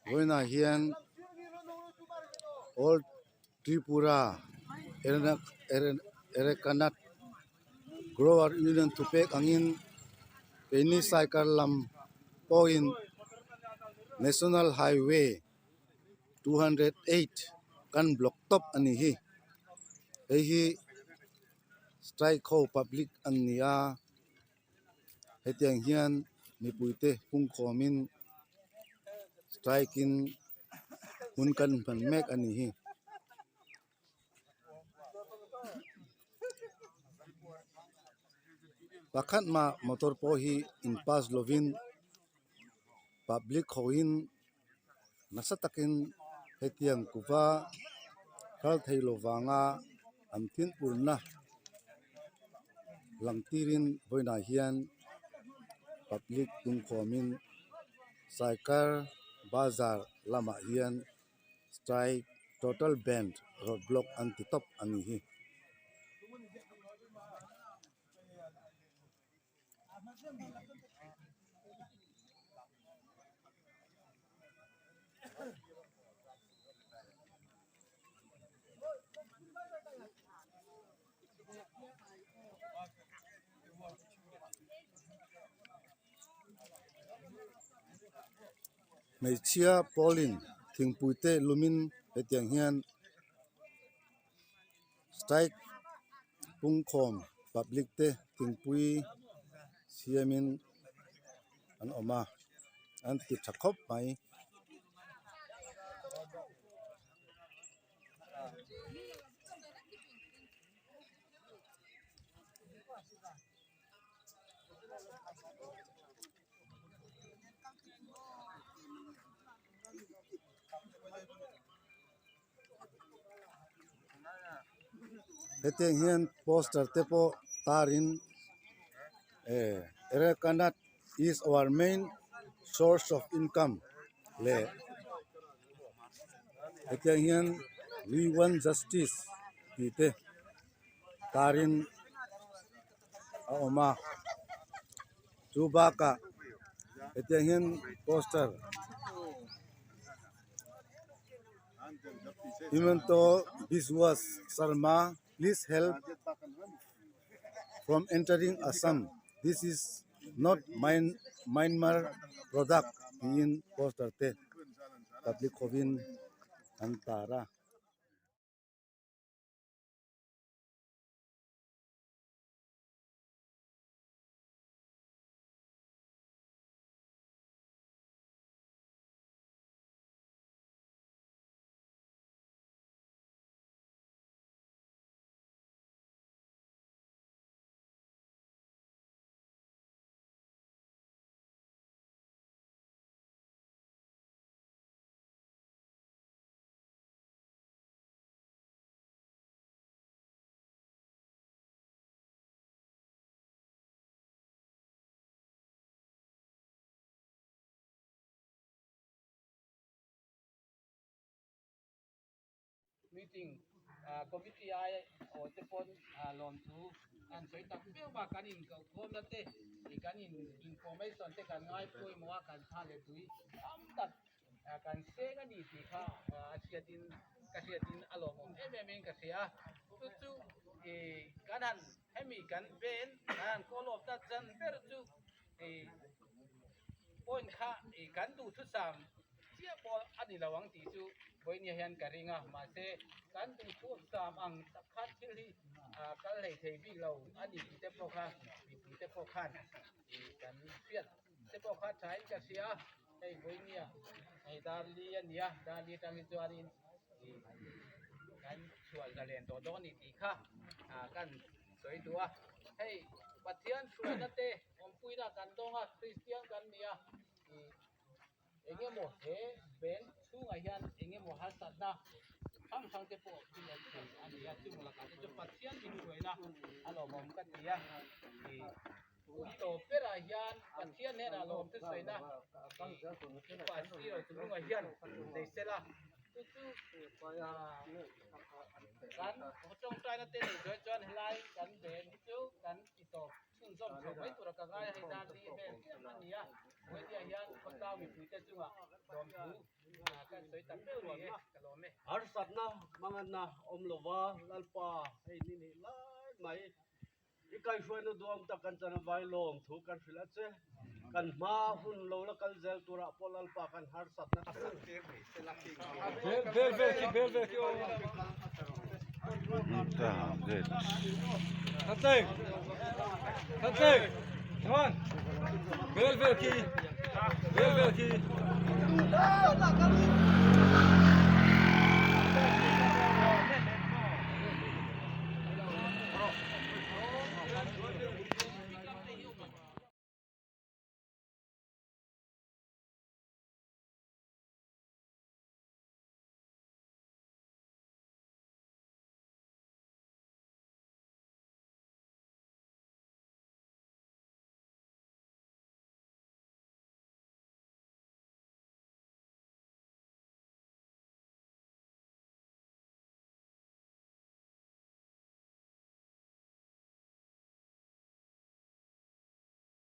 Vawiinah hian All Tripura Arecanut Grower Union thupek angin keini cycle lam pawhin National Highway 208 kan block tawp a ni hi. Hei hi strike ho public an ni a. Hetiang hian mipuite pungkhawmin strike in hun kan hman mek a ni hi. Pakhat mah motor pawh hi in pass lovin public hoin nasa takin hetiang kuva kal thei lo vanga an thinurna lang tirin vawiinah hian public pungkhawmin cycle bazar lamah hian strike total band road block an ti tawp a ni hi. Hmeichhia pawlin thingpui te lumin hetiang hian strike pungkhawm public te thingpui siamin an awm a an ti tha khawp mai. Hetiang hian poster te pawh tarin eh Arecanut is our main source of income leh hetiang hian we want justice tih te tarin a awm a chu bakah hetiang hian poster Himanta Biswas Sarma please help from entering Assam this is not Myanmar product tiin poster te public hovin an tar a. Meeting committee ai aw te pawn lawmthu an sawi tak viau a kan inkohkhawmna te ih kan in information te kan ngai pawimawh a kan tha leh tui tam tak kan seng a ni tih kha a hriatin ka hriatin a lawmawm em em in ka hria a chu chu ih kan han hemi kan ven kan han call off na chan ber chu ih point kha ih kan duhthusam chiah pawh a ni lo ang tih chu vawinia hian ka ring a mahse kan duhthusam ang tak khan thil hi ah kal hlei thei bik lo a ni tih te pawh kha mipui te pawh khan ih kan hriat te pawh kha thain ka hria a hei vawinia hei dar li a ni a dar li atang hi chuanin ih kan chhuah zalen tawh dawn a ni tih kha ah kan sawi duh a hei Pathian hruaina te awmpuina kan dawng a Kristian kan ni a ih eng emaw he bank chhungah hian eng emaw harsatna hrang hrang te pawh thil awm thei a ni a chung lakah te chu Pathian inhruaina a lawmawm ka ti a ih kum tawp berah hian Pathian hnenah lawm te sawina ih upa zero chungah hian nei sela chu chu kan tawngtaina te nei zawh chuan helai kan bank hi chu kan ti tawp chhunzawm chho mai tura ka ngai a hei dan li vel chiah a ni a vawinia hian khawtlang. Thingtlang mipuite chungah lawmthu kan sawi tak meuh ni e, ka lawm e. Harsatna manganna awm lova Lalpa hei ni nih lai mai i kaihhruaina duam tak kan chan avai lawmthu kan hrilh a che. Kan hma hun lo la kal zel turah pawh Lalpa kan harsatna